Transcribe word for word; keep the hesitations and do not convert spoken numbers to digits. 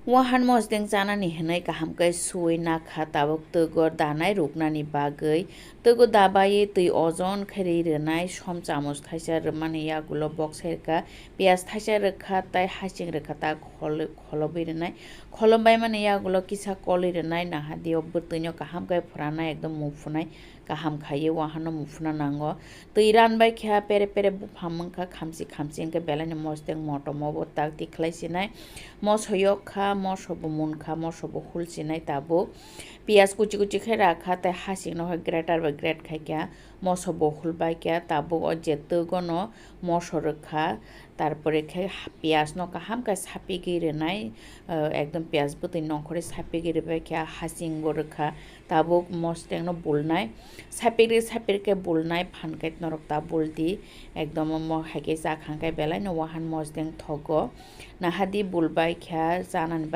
Wahan mosdeng chanani hinwi kaham khe suwi nakha, tabuk twgo danai ruknani bagwi. Twgo dabai twi ojon khe ri rwnai, som chamoch thaisa rwmani yagulo boksa rwkha, piyaj thaisa rwkha, tei hasing rwkha ta khol-, kholobwi rwnai. Kholobwi mani yagulo kisa kolwi rwnai, naha di o bwtwino kaham khe phwranai, ekdom muphunai kaham khaiwi wahano muphuna nango. Twi ranbai kha pere pere buphang wngkha, khamchi khamchi wngkhe belaino mosdeng motom obo tak tikhlai sinai. Moso yok kha, moso bo mun kha, moso bo hul sinai tabuk. Piyaj kuchi kuchi khe rakha tei hasingno hai grater bai grate khai kha, moso bo hul bai kha tabuk o je twgono moso rwkha. Tarpore khe ha-, piyajno kaham khe sapigwi rwnai, eh, ekdom piyaj bwtwi nongkhorwi sapigwi rwbai kha, hasingbo rwkha. Tabuk mosdengno bulnai, sapikri sapikri khe bulnai, phan khe norok ta buldi, ekdom omo hai khe chakhang khe belaino wahan mosdeng thogo. Nahadi bulbai kha, chanani